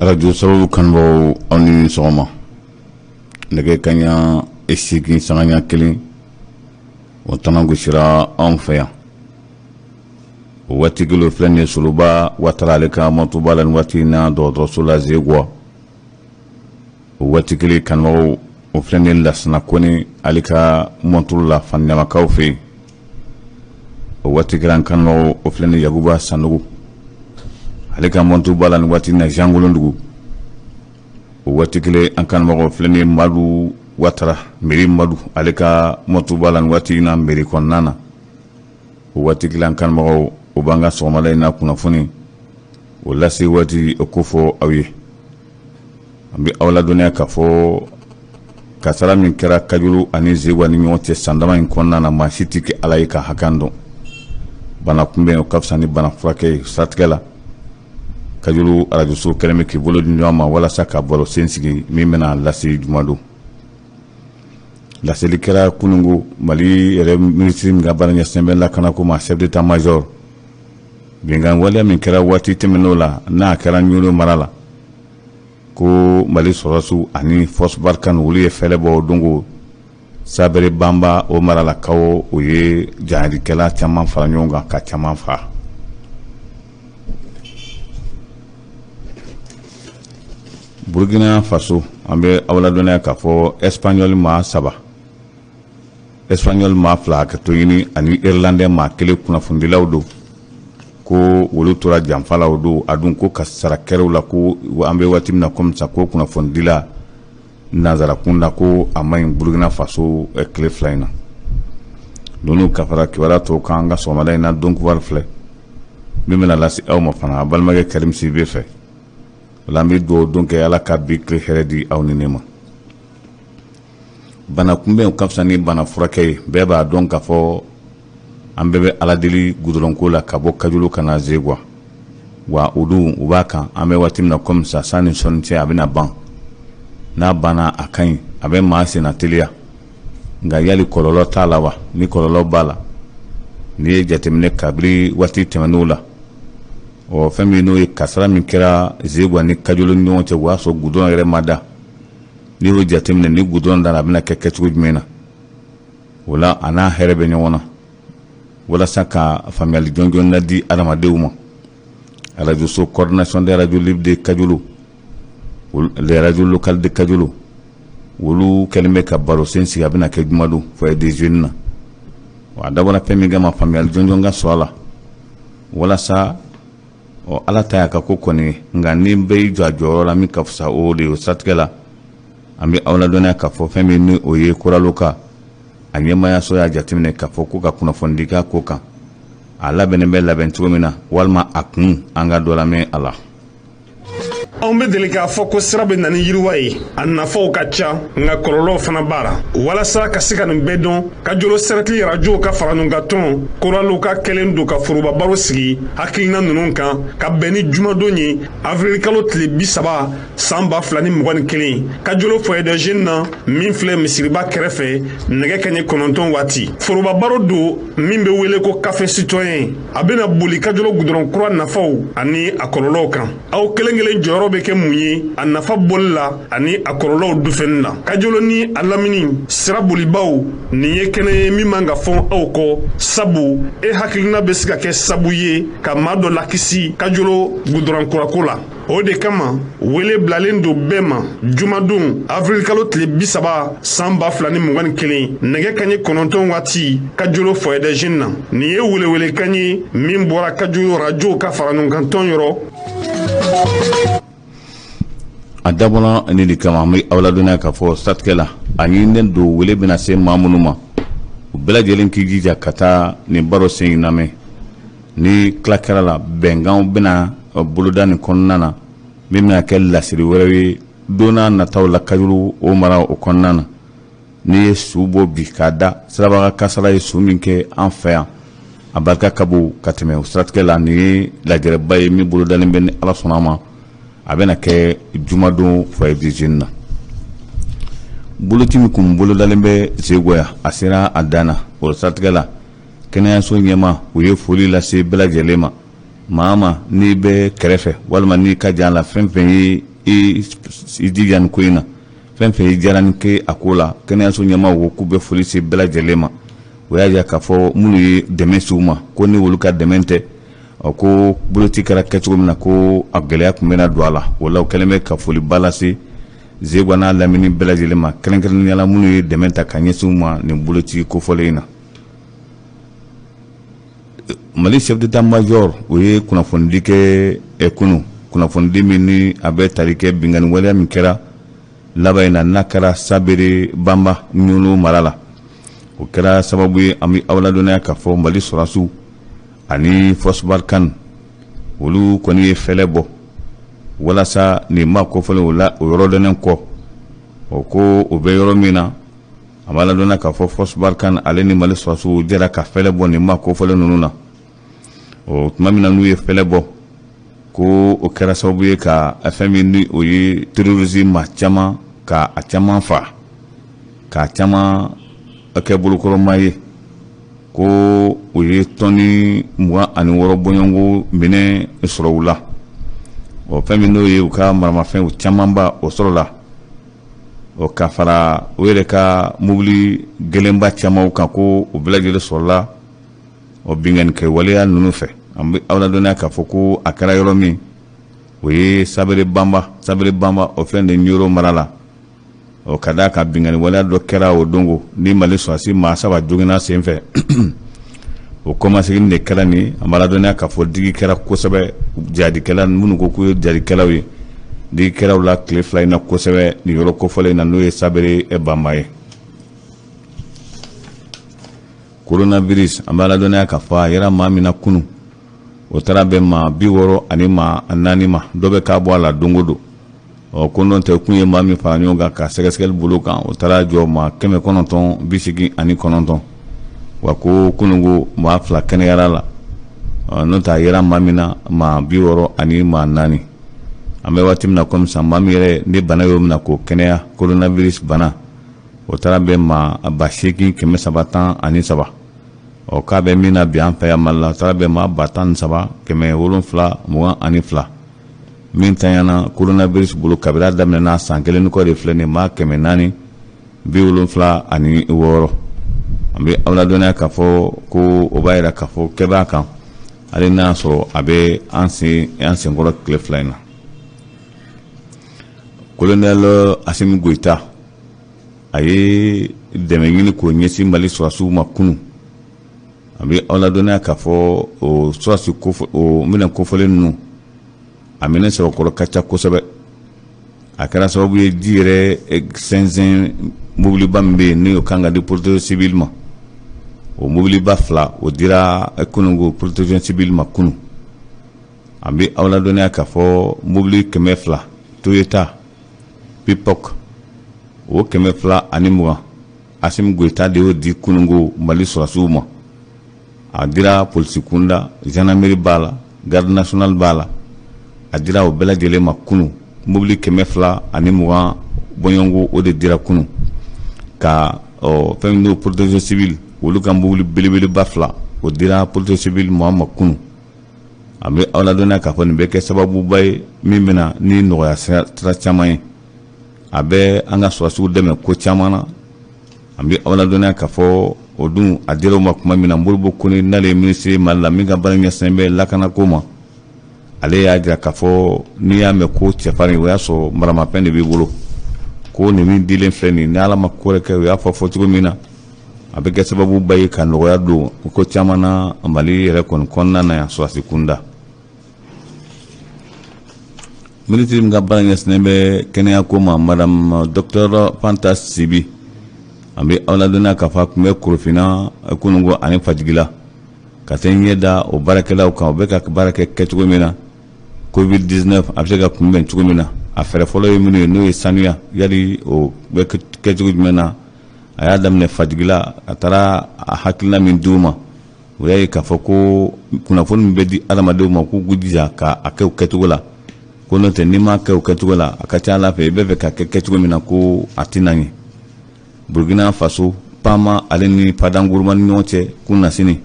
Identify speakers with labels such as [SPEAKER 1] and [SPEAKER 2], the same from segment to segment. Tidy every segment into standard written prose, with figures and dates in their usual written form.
[SPEAKER 1] Arajo sababu kanubagaw, aw ni sɔgɔma. Nɛgɛ kaɲa 8 sanga 1, o tana gosira anw fɛ yan. O waati kelen, filɛ nin ye, Soloba Watara, ale ka moto b'a la nin waati in na dɔgɔtɔrɔso la Zeguwa. O waati kelen, kanubagaw, o filɛ nin ye, Lasana Kɔnɛ, ale ka moto la Faniyamakaw fɛ yen. O waati kelen, kanubagaw, o filɛ nin ye, Yakuba Sanogo, ale ka moto b'a la nin waati in na Zangolondugu. O waati kelen, an kanubagaw, filɛ nin ye, Madu Watara, mairie Madu, ale ka moto b'a la nin waati in na mairie kɔnɔna na. O waati kelen, an kanubagaw, o b'an ka sɔgɔmada in na kunnafoni o lase waati o ko fɔ aw ye. An bɛ aw ladɔnniya k'a fɔ kasara min kɛra Kajolo ani Zeguwa ni ɲɔgɔn cɛ san dama in kɔnɔna na, maa si tɛ kɛ Ala ye ka hakɛ dɔn. Bana kunbɛn, o ka fisa ni bana furakɛ ye. Siratigɛ la, Kajolo arajoso kɛlen bɛ k'i bolo di ɲɔgɔn ma walasa ka baro sen sigi min bɛna lase jumadon. Laseli kɛra kunungo, Mali yɛrɛ minisiri min ka baara ɲɛsinnen bɛ lakanako ma, chef d'état major, binkan waleya min kɛra waati tɛmɛn'o la, n'a kɛra Ɲɔnɔ mara la, ko Mali sɔrɔdasiw ani force Barkhane, olu ye fɛɛrɛ bɔ o dongo Sabere Banba o mara la, kawo o ye jihadikɛla caman fara ɲɔgɔn kan ka caman faa. Burkina Faso, an bɛ aw ladɔnniya k'a fɔ Espagnol maa saba, Espagnol maa fila, hakɛto ɲini, ani Irlandais maa kelen, kunnafonidilaw don, ko olu tora janfa la o don. A dun ko kasara kɛra u la, ko an bɛ waati min na komi sisan, ko kunnafonidila nansara kunda, ko a ma ɲi Burukina Faso tile 2 in na. Ninnu ka fara kibaruya tɔw kan an ka sɔgɔmada in na don kibaru filɛ min bɛna lase aw ma fana, a balimakɛ Karim Sidibe fɛ. O la, an bɛ dugawu don kɛ, Ala ka bi tile hɛrɛ di aw ni ne ma. Bana kunbɛn ka fisa ni bana furakɛ ye. Bɛɛ b'a dɔn k'a fɔ an bɛɛ bɛ Ala deli gudɔrɔnko la ka bɔ Kajolo ka na Zeguwa. Wa o dun, u b'a kan, an bɛ waati min na komi sisan, san ni sɔnni cɛ, a bɛna ban. N'a banna, a ka ɲi, a bɛ maa senna teliya, nka yali kɔlɔlɔ t'a la wa? Ni kɔlɔlɔ b'a la, n'i ye jateminɛ kabiri waati tɛmɛn'o la, ɔ fɛn min n'o ye kasara min kɛra Zeguwa ni Kajolo ni ɲɔgɔn cɛ, o y'a sɔrɔ gudɔrɔn yɛrɛ ma da. N'i y'o jateminɛ, ni gudɔrɔn dara, a bɛna kɛ kɛcogo jumɛn na? O la, a n'a hɛrɛ bɛ ɲɔgɔn na. Walasa ka faamuyali jɔnjɔn na di adamadenw ma, arajoso coordination des radios libres de Kajolo, les radios locales de Kajolo, olu kɛlen bɛ ka baro sen sigi. A bɛna kɛ jumadon foyer des jeunes na. Wa a dabɔra fɛn min kama, faamuyali jɔnjɔn ka sɔrɔ a la, walasa ɔ Ala ta y'a ka ko kɔni ye, nka ni bɛɛ y'i jɔ a jɔyɔrɔ la, min ka fisa, o de ye. O siratigɛ la, an bɛ aw ladɔnniya k'a fɔ fɛn min ni o ye Koraloka a ɲɛmaayaso y'a jateminɛ k'a fɔ ko ka kunnafonidi k'a ko kan, a labɛnnen bɛ labɛn cogo min na, walima a kun, an ka dɔ lamɛn a la.
[SPEAKER 2] Anw bɛ deli k'a fɔ ko sira bɛ na ni yiriwa ye, a nafaw ka ca, nka kɔlɔlɔw fana b'a la. Walasa ka se ka nin bɛɛ dɔn, Kajolo sɛrɛkili arajow ka faraɲɔgɔnkan Koraloka kɛlen don ka foroba baro sigi hakilina ninnu kan ka bɛn ni jumadon ye, avril kalo tile 30 san 2021, Kajolo foyer des jeunes na min filɛ misiriba kɛrɛfɛ, nɛgɛ kaɲɛ 9 waati. Foroba baro don min bɛ wele ko café citoyen. A bɛna boli Kajolo gudɔrɔn kura nafaw ani a kɔlɔlɔw kan. Aw kelen kelen jɔyɔrɔ bɛ kɛ mun ye a nafa bɔli la ani a kɔlɔlɔw dufɛnni na Kajolo ni a lamini sira bolibaw? Nin ye kɛnɛ ye min man ka fɔ aw kɔ, sabu e hakilina bɛ se ka kɛ sabu ye ka maa dɔ lakisi Kajolo gudɔrɔn kurako la. O de kama, wele bilalen don bɛɛ ma jumadon, avril kalo tile 30 san 2021, nɛgɛ kaɲɛ 9 waati, Kajolo foyer des jeunes na. Nin ye welewelekan ye min bɔra Kajolo rajow ka faraɲɔgɔnkantɔn yɔrɔ.
[SPEAKER 1] A dabɔra nin de kama. An bɛ aw ladɔnniya k'a fɔ siratigɛ la, a ɲininen don, wele bɛna se maa minnu ma, u bɛɛ lajɛlen k'i jija ka taa nin baro sen in lamɛn. Ni tila kɛra la, bɛnkanw bɛna boloda nin kɔnɔna na, min bɛna kɛ laseli wɛrɛ ye don n'a nataw la Kajolo o mara o kɔnɔna na. N'i ye su bɔ bi k'a da, sirabaga kasara ye su min kɛ an fɛ yan, a barika ka bon ka tɛmɛ. O siratigɛ la, nin ye lajɛrɛba ye min bolodalen bɛ. Ni Ala sɔnna a ma, a bɛna kɛ jumadon foyer des jeunes na. Boloci min kun bolodalen bɛ Zeguwa, a sera a dan na. O siratigɛ la, kɛnɛyaso ɲɛmaa, u ye foli lase bɛɛ lajɛlen ma. Maa ma n'i bɛ kɛrɛfɛ walima n'i ka jan la, fɛn fɛn ye. i jija nin ko in na, fɛn fɛn ye diyara ni kɛ a ko la. Kɛnɛyaso ɲɛmaaw ko k'u bɛ foli se bɛɛ lajɛlen ma. O y'a jira k'a fɔ minnu ye dɛmɛ se u ma, ko ni olu ka dɛmɛ tɛ, ɔ ko boloci kɛra kɛcogo min na, ko a gɛlɛya tun bɛna don a la. O la, u kɛlen bɛ ka foliba lase Zegwa n'a lamini bɛɛ lajɛlen ma, kɛrɛnkɛrɛnnenya la minnu ye dɛmɛ ta ka ɲɛsin u ma nin boloci kofɔlen in na. Mali chef d'état major, o ye kunnafonidi kɛ kunun, kunnafonidi min ni a bɛ tali kɛ binkanni waleya min kɛra laban in na, n'a kɛra Sabere Banba, Ɲɔnɔ mara la. O kɛra sababu ye, an bɛ aw ladɔnniya k'a fɔ Mali sɔrɔdasiw ani Force Barkhane, olu kɔni ye fɛlɛ bɔ walasa nin maa kofɔlen o la, o yɔrɔ dɔnnen kɔ, o ko o bɛ yɔrɔ min na. An b'a ladɔnniya k'a fɔ Force Barkhane ale ni Mali sɔrɔdasiw jɛra ka fɛlɛ bɔ nin maa kofɔlen ninnu na. O tuma min na n'u ye fɛlɛ bɔ, ko o kɛra sababu ye ka fɛn min ni o ye terrorisme maa caman, ka a caman fa, k'a caman kɛ bolokɔrɔma ye, ko o ye tɔni 26 bɔɲɔgɔnko minɛn sɔrɔ u la. O fɛn min n'o ye u ka maramafɛnw camanba, o sɔrɔla o ka fara o yɛrɛ ka mobili gɛlɛnba camanw kan, ko o bɛɛ lajɛlen sɔrɔla o binkanni kɛ waleya ninnu fɛ. An bɛ aw ladɔnniya k'a fɔ ko a kɛra yɔrɔ min, o ye Sabere Banba. Sabere Banba, o filɛ nin ye Ɲɔrɔ mara la. O ka d'a kan binkanni waleya dɔ kɛra o don ni Mali sɔrɔdasi maa saba joginna sen fɛ, o kɔmasegin de kɛra nin. An b'a ladɔnniya k'a fɔ digi kɛra kosɛbɛ jadikɛla minnu ko k'u ye jadikɛlaw ye, digi kɛra u la tile 2 in na kosɛbɛ nin yɔrɔ kofɔlen in na, n'o ye Sabere Banba ye. Coronavirus, an b'a ladɔnniya k'a fɔ a yera maa min na kunun, o taara bɛn maa 64 ma. Dɔ bɛ k'a bɔ a la don o don. Ɔ ko n'o tɛ, kun ye maa min fara ɲɔgɔn kan ka sɛgɛsɛgɛli bolo kan, o taara jɔ maa 989. Wa ko kununko maa 2 kɛnɛyara la. N'o tɛ, a yera maa min na, maa 64. An bɛ waati min na komi sisan, maa min yɛrɛ ni bana y'o minɛ k'o kɛnɛya, coronavirus bana, o taara bɛn maa 8313. Ɔ k'a bɛ min na bi an fɛ yan Mali la, o taara bɛn maa 13,722. Min tanyana coronavirus bolo kabini a daminɛna san kelen ni kɔ de filɛ nin, maa 476. An bɛ aw ladɔnniya k'a fɔ ko o b'a jira k'a fɔ kɛ b'a kan, hali n'a y'a sɔrɔ a bɛ an senkɔrɔ tile 2 in na. Colonel Asimi Goyita, a ye dɛmɛ ɲini k'o ɲɛsin Mali sɔrɔdasiw ma kunun. An bɛ aw ladɔnniya k'a fɔ o sɔrɔdasi o minɛn kofɔlen ninnu, a minɛn sɛbɛkɔrɔ ka ca kosɛbɛ. A kɛra sababu ye ji yɛrɛ sɛnsɛn mobiliba min bɛ yen, n'o kan ka di protection civile ma, o mobiliba 2, o dira kununko protection civile ma kunun. An bɛ aw ladɔnniya k'a fɔ mobili 200 Toyota Pipok, o 220, Asimi Goyita de y'o di kununko Mali sɔrɔdasiw ma. A dira polisi kunda, gendarmerie b'a la, garde nationale b'a la, a dira o bɛɛ lajɛlen ma kunun. Mobili 220 bɔɲɔgɔnko, o de dira kunun ka fɛn min n'o protection civile, olu ka mobili belebeleba 2, o dira protection civile maa ma kunun. An bɛ aw ladɔnniya k'a fɔ nin bɛ kɛ sababuba ye min bɛna ni nɔgɔya sira caman ye, a bɛ an ka sɔrɔdasiw dɛmɛ ko caman na. An bɛ aw ladɔnniya k'a fɔ o dun a dira u ma tuma min na, Modibo Kone, n'ale ye minisiri Mali la min ka baara ɲɛsinnen bɛ lakanako ma, ale y'a jira k'a fɔ n'i y'a mɛn ko cɛfarin, o y'a sɔrɔ maramafɛn de b'i bolo. Ko nin min dilen filɛ nin, ni Ala ma ko wɛrɛ kɛ, u y'a fɔ fɔ cogo min na, a bɛ kɛ sababuba ye ka nɔgɔya don ko caman na Mali yɛrɛ kɔni kɔnɔna na yan sɔrɔdasi kunda. Minisiri min ka baara ɲɛsinnen bɛ kɛnɛya ko ma, madame docteur Fanta Sibi, an bɛ aw ladɔnniya k'a fɔ a tun bɛ Korofina kununko ani Fajigila ka taa ɲɛ da o baarakɛlaw kan, u bɛ ka baara kɛ kɛcogo min na, Covid 19 a bɛ se ka kunbɛn cogo min na, a fɛɛrɛ fɔlɔ ye minnu ye, n'o ye sanuya, yali o bɛ kɛcogo jumɛn na. A y'a daminɛ Fajigila, a taara a hakilina min di u ma, o y'a ye k'a fɔ ko kunnafoni min bɛ di adamadenw ma, k'u k'u jija k'a kɛ o kɛcogo la, ko n'o tɛ, n'i m'a kɛ o kɛcogo la, a ka ca Ala fɛ, i bɛ fɛ ka kɛ kɛcogo min na, ko a tɛna ɲɛ. Burukina Faso, Pama ale ni Padanguruma ni ɲɔgɔn cɛ kunasini,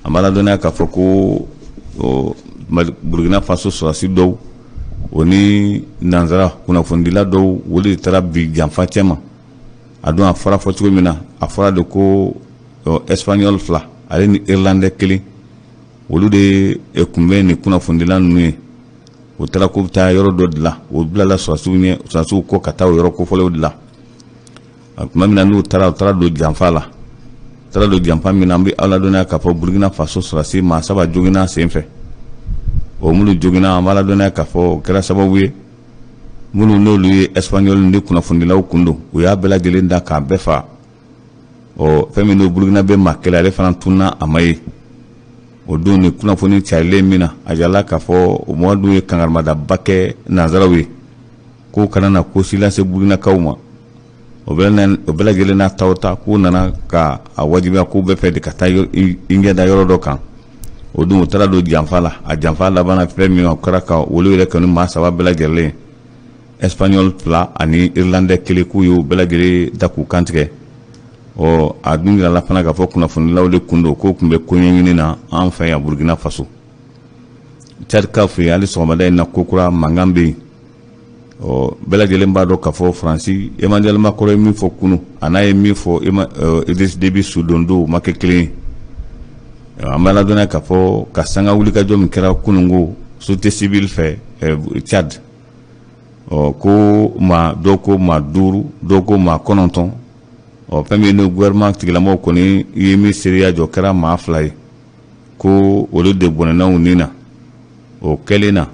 [SPEAKER 1] an b'a ladɔnniya k'a fɔ ko Burukina Faso sɔrɔdasi dɔw O ni nansara kunnafonidila dɔw, olu de taara bin janfa cɛ ma. A don, a fɔra fɔ cogo min na, a fɔra de ko Espagnol fila ale ni Irlandais kelen, olu de tun bɛ nin kunnafonidila ninnu ye. U taara k'u bɛ taa yɔrɔ dɔ dilan, o bilala sɔrɔdasiw ɲɛ, sɔrɔdasiw kɔ ka taa o yɔrɔ kofɔlenw dilan. A tuma min na n'u taara, u taara don janfa la. U taara don janfa min na, an bɛ aw ladɔnniya k'a fɔ Burukina Faso sɔrɔdasi maa saba joginna sen fɛ. O minnu joginna, an b'a ladɔnniya k'a fɔ o kɛra sababu ye, minnu n'olu ye Espagnol ni kunnafonidilaw kun don, u y'a bɛɛ lajɛlen da k'a bɛɛ fa. Ɔ, fɛn min n'o Burukina bɛ maa kelen, ale fana tununna, a ma ye. O don ni kunnafoni carilen min na, a jirala k'a fɔ o mɔgɔ dun ye kangarimada kɛ nansaraw ye k'o kana na ko si lase Burukinakaw ma. O bɛɛ lajɛlen n'a taw ta, k'u nana ka a wajibiya k'u bɛɛ fɛ de ka taa i ɲɛ da yɔrɔ dɔ kan. O dun, u taara don janfa la. A janfa labanna fɛn min, o kɛra ka olu yɛrɛ kɔni maa saba bɛɛ lajɛlen, Espagnol fila ani Irlandais kelen, k'u y'u bɛɛ lajɛlen da k'u kantigɛ. Ɔ, a dun jirala fana k'a fɔ kunnafonidilaw de kun don, k'o tun bɛ ko ɲɛɲini na an fɛ yan Burukina Faso. Tchadkaw fɛ yen, hali sɔgɔmada in na, kokura mankan bɛ yen. Ɔ, bɛɛ lajɛlen b'a dɔn k'a fɔ Faransi, Emmanuel Macron ye min fɔ kunun, a n'a ye min fɔ Idriss Déby sudon don, o ma kɛ kelen ye. An b'a ladɔnniya k'a fɔ ka sanga wulikajɔ min kɛra kununko société civile fɛ Tchad, ɔ, ko maa dɔw ko maa duuru, dɔw ko maa 9. Ɔ, fɛn min ni gouvernement tigilamɔgɔw kɔni ye min seereya jɔ, kɛra maa fila ye, ko olu de bɔnɛna u ni na. O kɛlen na,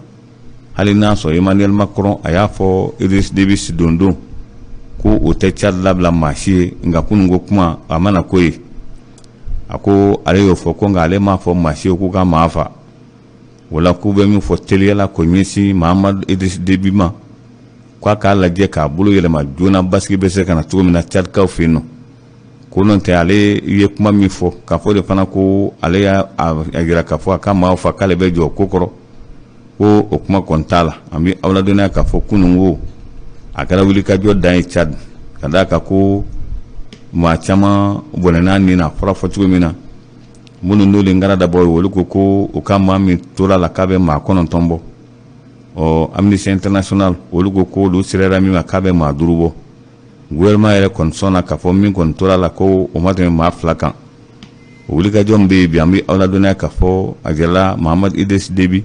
[SPEAKER 1] hali n'a sɔrɔ Emmanuel Macron a y'a fɔ Idriss Déby sidon don ko o tɛ Tchad labila maa si ye, nka kununko kuma a mana ko ye, a ko ale y'o fɔ ko, nka ale m'a fɔ maa si ye k'u ka maa fa. O la, k'u bɛ min fɔ teliyala ko ɲɛsin Mahamadu Idriss Déby ma, k'a k'a lajɛ k'a bolo yɛlɛma joona, basigi bɛ se ka na cogo min na Tchadkaw fɛ yen nɔ. Ko n'o tɛ, ale ye kuma min fɔ k'a fɔ de fana ko ale y'a jira k'a fɔ a ka maaw fa, k'ale bɛ jɔ ko kɔrɔ, ko o kuma kɔni t'a la. An bɛ aw ladɔnniya k'a fɔ kununko a kɛra wulikajɔ dan ye Tchad, ka d'a kan ko maa caman bɔnɛna nin na. A fɔra fɔ cogo min na, minnu n'olu ye ngaradabɔ ye, olu ko ko u ka maa min tora la k'a bɛ maa 9 bɔ. Ɔ, Amnesty International, olu ko ko olu sera min ma k'a bɛ maa duuru bɔ. Gouvernement yɛrɛ kɔni sɔnna k'a fɔ min kɔni tora la, ko o ma tɛmɛ maa fila kan. O wulikajɔ min bɛ yen bi, an bɛ aw ladɔnniya k'a fɔ a jirala Mahamadu Idriss Déby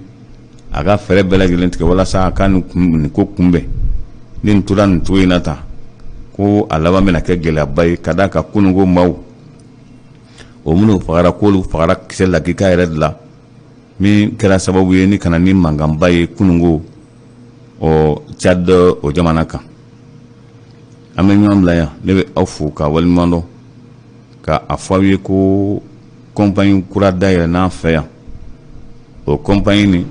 [SPEAKER 1] a ka fɛɛrɛ bɛɛ lajɛlen tigɛ walasa a ka nin ko kunbɛn. Ni nin tora nin cogo in na tan, ko a laban bɛna kɛ gɛlɛyaba ye, ka d'a kan kununko maaw o minnu fagara, k'olu fagara kisɛ lakika yɛrɛ de la, min kɛra sababu ye ni ka na ni mankanba ye kununko, ɔ, Tchad o jamana kan. An bɛ ɲɔgɔn bila yan. Ne bɛ aw fo ka waleɲuman dɔn, ka a fɔ aw ye ko compagnie kura dayɛlɛ n'an fɛ yan. O compagnie nin,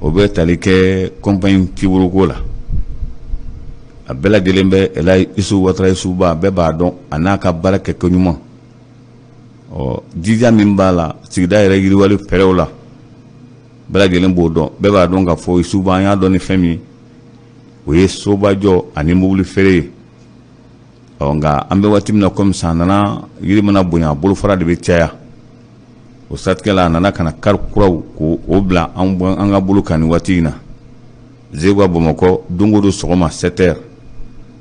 [SPEAKER 1] o bɛ tali kɛ compagnie Tiburuko la. A bɛɛ lajɛlen bɛ Elayi Isu Watara Isuba, bɛɛ b'a dɔn a n'a ka baara kɛko ɲuman. Ɔ, jija min b'a la sigida yɛrɛ yiriwali fɛɛrɛw la, bɛɛ lajɛlen b'o dɔn. Bɛɛ b'a dɔn k'a fɔ Isuba, an y'a dɔn ni fɛn min ye, o ye sobajɔ ani mobili feere ye. Ɔ, nka an bɛ waati min na komi sisan, a nana yiri mana bonya, a bolofara de bɛ caya. O siratigɛ la, a nana ka na kari kuraw k'o bila an ka bolo kan nin waati in na. Zegwa Bamakɔ, don o don sɔgɔma 7 heures.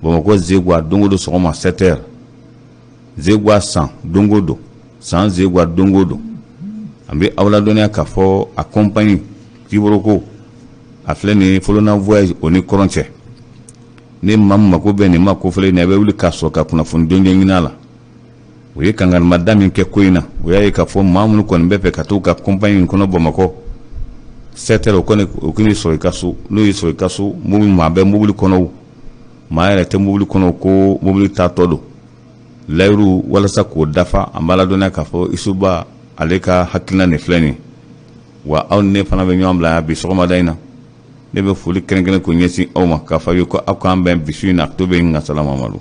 [SPEAKER 1] Bamakɔ Zegwa, don o don sɔgɔma 7 heures. Zegwa san don o don, san Zegwa don o don. An bɛ aw ladɔnniya k'a fɔ a compagnie Tiboroko, a filɛ nin ye Folona Voyage o ni kɔrɔn cɛ. Ni maa min mako bɛ nin ma kofɔlen in na, i bɛ wuli k'a sɔrɔ ka kunnafoni jɔnjɔn ɲini a la. U ye kangarimada min kɛ ko in na, o y'a ye k'a fɔ maa minnu kɔni bɛ fɛ ka t'u ka compagnie in kɔnɔ Bamakɔ 7 heures, o kɔni o kɔni sɔrɔ i ka so. N'o y'i sɔrɔ i ka so, maa bɛ mobili kɔnɔ, maa yɛrɛ tɛ mobili kɔnɔ, ko mobili taatɔ don layiru walasa k'o dafa. An b'a ladɔnniya k'a fɔ Isuba ale ka hakilina nin filɛ nin. Wa aw ni ne fana bɛ ɲɔgɔn bila yan bi sɔgɔmada in na. Ne bɛ foli kɛrɛnkɛrɛn k'o ɲɛsin aw ma, k'a fɔ aw ye ko aw k'an bɛn bi su in na. To bɛ yen nka salamamadu.